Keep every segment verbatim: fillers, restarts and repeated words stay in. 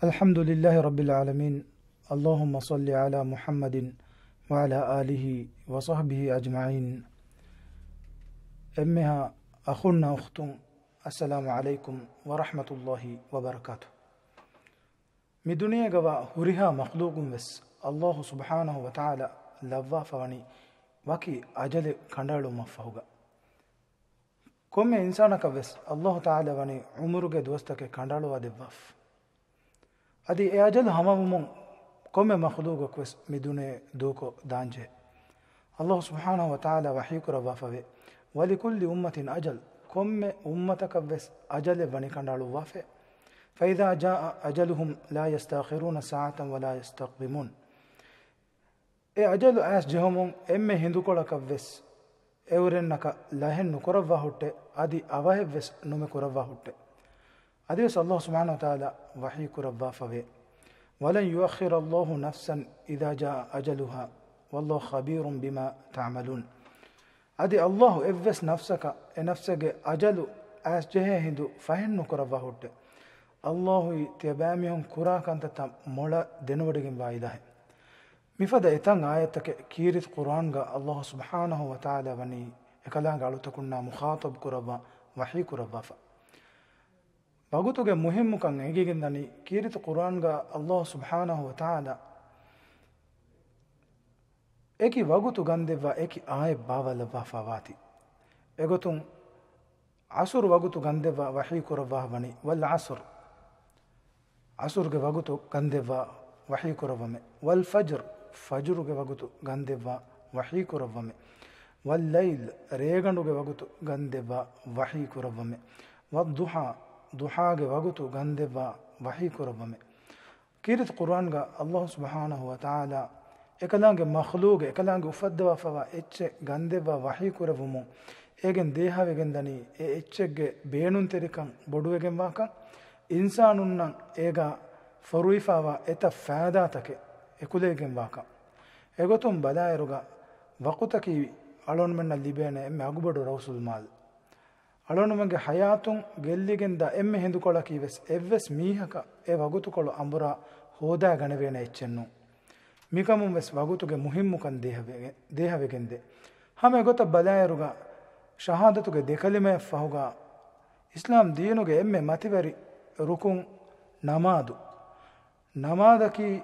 الحمد لله رب العالمين. اللهم صل على محمد وعلى آله وصحبه أجمعين. އެންމެހާ އަޚުންނާ އުޚްތުން، އައްސަލާމު ޢަލައިކުމް ވަރަޙްމަތުﷲި ވަބަރަކާތު. މި ދުނިޔޭގަވާ ހުރިހާ މަޚްލޫޤުން ވެސް ﷲ ސުބްޙާނަހު ވަތަޢާލާ ލައްވާފަވަނީ ވަކި އަޖަލެއް ކަނޑައެޅުމަށްފަހުގަ. ކޮންމެ އިންސާނަކަށް ވެސް ﷲ ތަޢާލާ ވަނީ ޢުމުރުގެ ދުވަސްތަކެއް ކަނޑައަޅުވާ ދެއްވާފަ. އަދި އެ އަޖަލު ހަމަވުމުން ކޮންމެ މަޚްލޫޤަކު ވެސް މި ދުނިޔެ ދޫކޮށް ދާންޖެހޭ. ﷲ ސުބްޙާނަހު ވަތަޢާލާ ވަޙީ ކުރައްވާފަވޭ، وَلِكُلِّ أُمَّةٍ أَجَلٌ، ކޮންމެ އުއްމަތަކަށް ވެސް އަޖަލެއް ވަނީ ކަނޑައަޅުއްވާފަ. فَإِذَا جَاءَ أَجَلُهُمْ لَا يَسْتَأْخِرُونَ سَاعَةً وَلَا يَسْتَقْدِمُونَ. އެ އަޖަލު އައިސް ޖެހުމުން އެންމެ ހިނދުކޮޅަކަށް ވެސް އެއުރެންނަކަށް ލަހެއް ނުކުރައްވާ ހުއްޓެ، އަދި އަވަހެއް ވެސް ނުމެ ކުރައްވާ ހުއްޓެ. އަދިވެސް ﷲ ސުބްޙާނަހު ވަތަޢާލާ ވަޙީ ކުރައްވާފަވޭ، وَلَنْ يُؤَخِّرَ اللَّهُ نَفْسًا إِذَا جَاءَ أَجَلُهَا وَاللَّهُ خَبِيرٌ بِمَا تَعْمَلُونَ. އަދި ﷲ އެއްވެސް ނަފްސަކަށް އެ ނަފްސެއްގެ އަޖަލު އައިސް ޖެހޭ ހިނދު ފަހެއް ނުކުރައްވާ ހުއްޓެ. ﷲ އީ ތިޔަބައިމީހުން ކުރާ ކަންތައްތައް މޮޅަށް ދެނެވޮޑިގެންވާ އިލާހެއް. މިފަދަ އެތައް އާޔަތްތަކެއް ކީރިތި ޤުރުއާންގަ ﷲ ސުބްޙާނަހު ވަތަޢާލާ ވަނީ އެކަލާނގެ އަޅުތަކުންނާ މުޚާޠަބު ކުރައްވާ ވަޙީ ކުރައްވާފަ. ވަގުތުގެ މުހިއްމުކަން އެނގިގެންދަނީ ކީރިތި ޤުރުއާންގަ ﷲ ސުބްޙާނަހު ވަތަޢާލާ އެކި ވަގުތު ގަންދެއްވާ އެކި އާޔަތް ބާވާލައްވާފަ ވާތީ. އެގޮތުން ޢަޞުރު ވަގުތު ގަންދެއްވާ ވަޙީ ކުރައްވާ ވަނީ، وَالْعَصْرِ، ޢަޞުރުގެ ވަގުތު ގަންދެއްވާ ވަޙީ ކުރައްވަމެ. وَالْفَجْرِ، ފަޖުރުގެ ވަގުތު ގަންދެއްވާ ވަޙީ ކުރައްވަމެ. وَاللَّيْلِ، ރޭގަނޑުގެ ވަގުތު ގަންދެއްވާ ވަޙީ ކުރައްވަމެ. وَالضُّحَى، ޟުޙާގެ ވަގުތު ގަންދެއްވާ ވަޙީ ކުރައްވަމެ. ކީރިތި ޤުރުއާންގަ ﷲ ސުބްޙާނަހު ވަތަޢާލާ އެކަލާނގެ މަޚްލޫޤެއް، އެކަލާނގެ އުފައްދަވާފަވާ އެއްޗެއް ގަންދެއްވާ ވަޙީ ކުރެއްވުމުން އޭގެން ދޭހަވެގެންދަނީ އެ އެއްޗެއްގެ ބޭނުންތެރިކަން ބޮޑުވެގެންވާކަން، އިންސާނުންނަށް އޭގަ ފޮރުވިފަވާ އެތައް ފައިދާތަކެއް އެކުލެވިގެންވާކަން. އެގޮތުން ބަލާއިރުގަ ވަޤުތަކީ އަޅުގަނޑުމެންނަށް ލިބޭނެ އެންމެ އަގުބޮޑު ރައުސުލްމާލް. އަޅުގަނޑުމެންގެ ޙަޔާތުން ގެއްލިގެންދާ އެންމެ ހިނދުކޮޅަކީ ވެސް އެއްވެސް މީހަކަށް އެ ވަގުތުކޮޅު އަނބުރާ ހޯދާގަނެވޭނެ އެއްޗެއް ނޫން. މިކަމުން ވެސް ވަގުތުގެ މުހިއްމުކަން ދޭހަވެގެ-، ދޭހަވެގެންދޭ. ހަމަ އެގޮތަށް ބަލާއިރުގަ ޝަހާދަތުގެ ދެކަލިމަޔަށް ފަހުގަ އިސްލާމް ދީނުގެ އެންމެ މަތިވެރި ރުކުން ނަމާދު. ނަމާދަކީ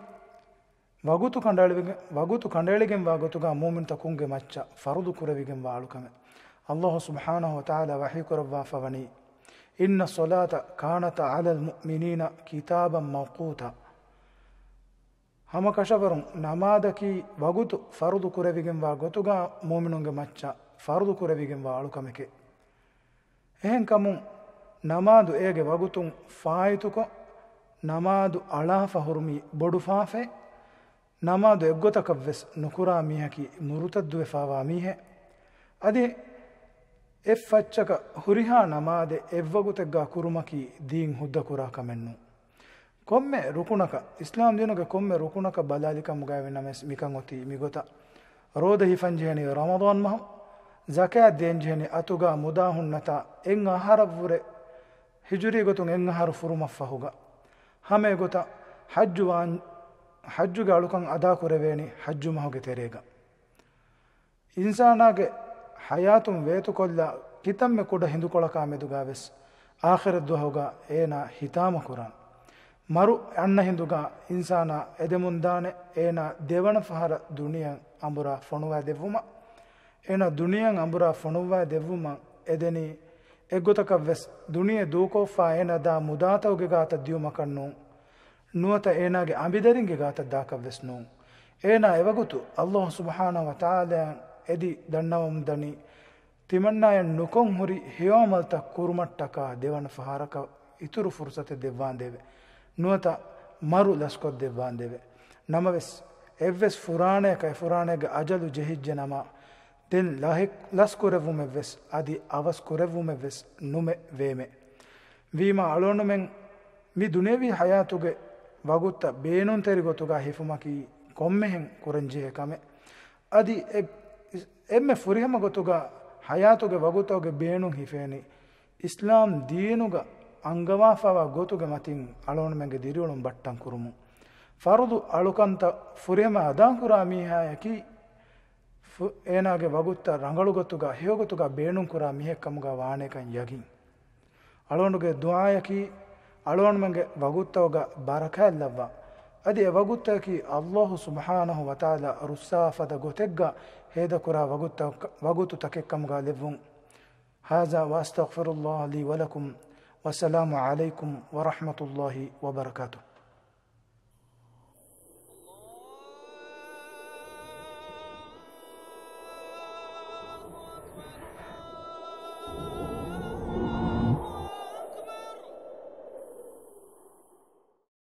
ވަގުތު ކަނޑައެޅިގެން، ވަގުތު ކަނޑައެޅިގެންވާ ގޮތުގަ މުއުމިންތަކުންގެ މައްޗަށް ފަރުޟު ކުރެވިގެންވާ އަޅުކަމެއް. ﷲ ސުބްޙާނަހު ވަތަޢާލާ ވަޙީ ކުރައްވާފަވަނީ، إِنَّ الصَّلَاةَ كَانَتْ عَلَى الْمُؤْمِنِينَ كِتَابًا مَوْقُوتًا. ހަމަކަށަވަރުން ނަމާދަކީ ވަގުތު ފަރުޟު ކުރެވިގެންވާ ގޮތުގަ މުއުމިނުންގެ މައްޗަށް ފަރުޟު ކުރެވިގެންވާ އަޅުކަމެކޭ. އެހެންކަމުން، ނަމާދު އޭގެ ވަގުތުން ފާއިތުކޮށް، ނަމާދު އަޅާފަ ހުރުމީ ބޮޑު ފާފައެއް. ނަމާދު އެއްގޮތަކަށްވެސް ނުކުރާ މީހަކީ މުރުތައްދުވެފާވާ މީހެއް. އަދި އެއްފައްޗަކަށް ހުރިހާ ނަމާދެއް އެއްވަގުތެއްގަ ކުރުމަކީ ދީން ހުއްދަކުރާ ކަމެއް ނޫން. ކޮންމެ ރުކުނަކަށް، އިސްލާމް ދީނުގެ ކޮންމެ ރުކުނަކަށް ބަލާލިކަމުގައި ނަމަވެސް މިކަން އޮތީ މިގޮތަށް. ރޯދަ ހިފަންޖެހެނީ ރަމަޟާން މަހު، ޒަކާތް ދޭންޖެހެނީ އަތުގަ މުދާ ހުންނަތާ އެއް އަހަރަށްވުރެ، ހިޖުރީ ގޮތުން އެއް އަހަރު ފުރުމަށްފަހުގަ. ހަމައެގޮތަށް ޙައްޖު ވާން-، ޙައްޖުގެ އަޅުކަން އަދާކުރެވޭނީ ޙައްޖު މަހުގެ ތެރޭގަ. އިންސާނާގެ ޙަޔާތުން ވޭތުކޮށްލާ ކިތަންމެ ކުޑަ ހިނދުކޮޅަކާ މެދުގަވެސް އާޚިރަތްދުވަހުގަ އޭނާ ހިތާމަކުރާނެ. މަރު އަންނަ ހިނދުގަ އިންސާނާ އެދެމުންދާނެ އޭނާ ދެވަނަ ފަހަރަށް ދުނިޔެއަށް އަނބުރާ ފޮނުވާ ދެއްވުމަށް. އޭނާ ދުނިޔެއަށް އަނބުރާ ފޮނުއްވާ ދެއްވުމަށް އެދެނީ އެއްގޮތަކަށްވެސް ދުނިޔެ ދޫކޮށްފާ އޭނާ ދާ މުދާތަކުގެ ގާތަށް ދިޔުމަކަށް ނޫން. ނުވަތަ އޭނާގެ އަނބިދަރިންގެ ގާތަށް ދާކަށްވެސް ނޫން. އޭނާ އެވަގުތު ﷲ ސުބްޙާނަހު ވަތަޢާލާއަށް އެދި ދަންނަވަމުންދަނީ، ތިމަންނާޔަށް ނުކޮށް ހުރި ހެޔޮޢަމަލްތައް ކުރުމަށްޓަކާ ދެވަނަ ފަހަރަކަށް އިތުރު ފުރުޞަތެއް ދެއްވާނދޭވެ. ނުވަތަ މަރު ލަސްކޮށްދެއްވާނދޭވެ. ނަމަވެސް، އެއްވެސް ފުރާނަޔަކަށް އެ ފުރާނައިގެ އަޖަލު ޖެހިއްޖެ ނަމަ، ދެން ލަހެއް-، ލަސްކުރެއްވުމެއްވެސް އަދި އަވަސް ކުރެއްވުމެއްވެސް ނުމެ ވޭމެ. ވީމާ އަޅުގަނޑުމެން މި ދުނިޔަވީ ޙަޔާތުގެ ވަގުތަށް ބޭނުންތެރި ގޮތުގަ ހިފުމަކީ ކޮންމެހެން ކުރަންޖެހޭ ކަމެއް. އަދި އެ-، އެންމެ ފުރިހަމަ ގޮތުގަ ޙަޔާތުގެ ވަގުތުގެ ބޭނުން ހިފޭނީ އިސްލާމް ދީނުގަ އަންގަވާފައިވާ ގޮތުގެ މަތިން އަޅުގަނޑުމެންގެ ދިރިއުޅުން ބައްޓަން ކުރުމުން. ފަރުޟު އަޅުކަންތައް ފުރިހަމަ އަދާކުރާ މީހާޔަކީ، ފު-، އޭނާގެ ވަގުތުތައް ރަނގަޅުގޮތުގަ، ހެޔޮގޮތުގަ ބޭނުންކުރާ މީހެއްކަމުގަ ވާނެކަން ޔަގީން. އަޅުގަނޑުގެ ދުޢާޔަކީ، އަޅުގަނޑުމެންގެ ވަގުތުތަކުގަ ބަރަކާތްލައްވާ، އަދި އެ ވަގުތުތަކަކީ ﷲ ސުބްޙާނަހޫ ވަތަޢާލާ ރުއްސާފަދަ ގޮތެއްގަ ހޭދަކުރާ ވަގުތުތަކަ-، ވަގުތުތަކެއްކަމުގަ ލެއްވުން. هذا وأستغفر الله لي ولكم. والسلام عليكم ورحمة الله وبركاته.